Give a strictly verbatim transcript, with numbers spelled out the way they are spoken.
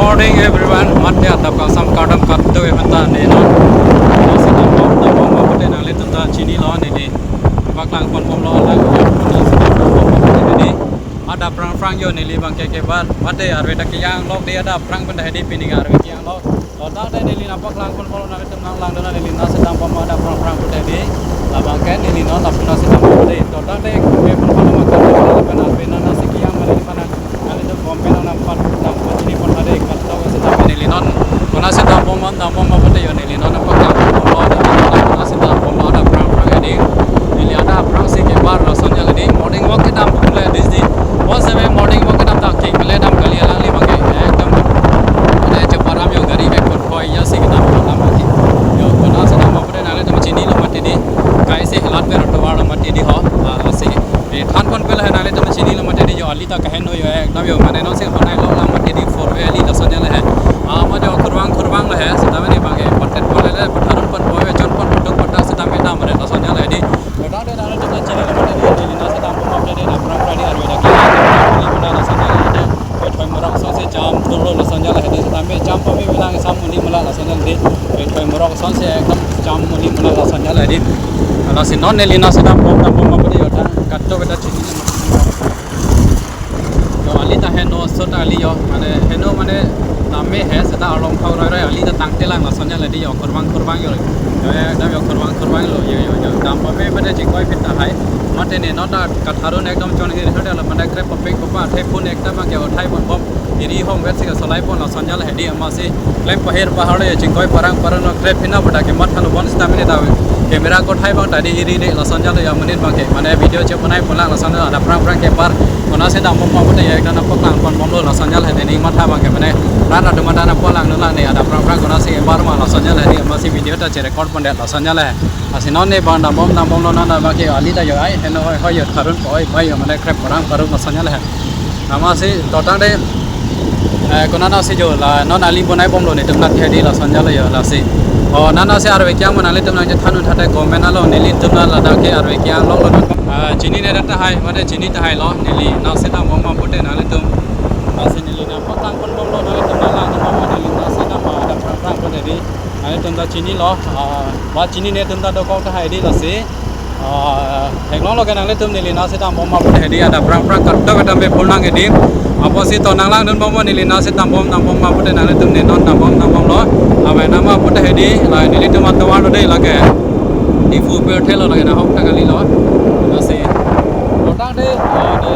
Morning everyone, mate adap kangsam kardom kardom e mata ne non. Nasi dambom dambom ma pute nanglitum ta chinilo neli. Paklang ponbomlo lang. Neli adap prang prang yo neli bang ke kebar. Mate arve ta kejang lok de adap prang pen ta hedi pini arve kejang lok. To tangte neli nangpaklang ponbomlo nanglitum nanglang dona neli nasi dambom adap prang prang pute hedi. Labang ke neli non lapu nasi dambom pute. To tangte ke ponbomlo maka pen arve nang nasi kejang ma neli panang. Nanglitum comment nang pat nang pachini pon hade kat tau seta neli non. Konat seta dambom dambom ma pute yo neli non apa kya dambom neli non konat seta dambom adap prang prang hedi. Neli adap prang si kebar lason jala hedi morning walk kedam pule dis di. Once away morning walk kedam ta ke mele dam kali alangli bang ke ekdam. Ane cheparam yo gari ke kot hoi ya si kedam dam lagi. Yo konat seta dambom pute nanglitum chinilo mati di. Kaise halat pe rotovar lo mati di ho. Ah, si. Eh, than ponpe lahe nanglitum chinilo mati di yo ali ta kaheno yo ekdam yo mane non si honai lo lang mati di four way ali lason jala he. Ah, ma jo kurvang kurvang lahe seta mane bang ke patet pon le patharun ponpo ve chon pon puduk pata seta me dam re lason jala hedi. Kadang de nanglitum chinilo mati di neli nasi dambom mati di na prang prang di arve ta ke. Neli mula lason jala hedi. Thoi morok asonsi cham dolo lason jala hedi. Seta me cham pame bilang sam muni mula lason jala hedi. Thoi morok asonsi ekdam cham muni mula lason jala hedi. Lasi non neli nasi dambom dambom ma pute yo ta. Kato beta chini. Yo ali ta heno sota ali yo mane heno mane tame he seta arlong thau roi roi ali ta tangte lang lason jala hedi yo kurvang kurvang yo. Yo ekdam yo kurvang kurvang lo yo yo yo dambom me bade chingkoi phit ta hai. Mate ne non ta katharun ekdam chon hir hir lo mane krep pepek pepa thai phun ekta bang ke thai ponbom. Iri hong vet si kasolai pon lason jala hedi amatsi klem pahir pahar lo yo chingkoi parang parang lo krep hina pada ke matha lo bon stamina ta camera ko thai bang ta di iri de lason jala yo menit bang ke mane video che panai pulang lason jala adap prang prang kebar konat seta dambom ma pute yo ekdam paklang ponbomlo lason jala hedi ning matha bang ke mane ran adum adana polang nulang ne adap prang prang konat si kebar ma lason jala hedi amatsi video ta che record pondet lason jala. Lasi non ne bang dambom dambomlo non bang ke ali ta yo ai heno hoi hoi yo tharun poi pai yo mane krep parang parang lason jala he. Amatsi to tangte, eh, konat nasi jo la non ali bonai bomlo netum nat hedi lason jala yo lasi. O nana si arve kejang ma nanglitum nang chethan un thate comment alo nelitum na ladak ke arve kejang lo lo non. Ah, chinine ta hai mate chini ta hai lo neli nasi dambom ma pute nanglitum. Lasi neli nangpaklang ponbomlo nanglitum nanglang dambom neli nasi dambom adap prang prang pute hedi. Nanglitum ta chinilo, ah, ba chinine tum ta dokok ta hai di lasi. Ah, theklonglo ke nanglitum neli nasi dambom ma pute hedi adap prang prang kato katam be pul nang hedi. Apotsi to nanglang dunbomlo neli nasi dambom dambom ma pute nanglitum ne non dambom dambomlo. Amai nama pute hedi la nelitum atovar lo de lake. Diphu pe thelo lake nahok ta kalilo. Lasi. Kotang de, ah, de.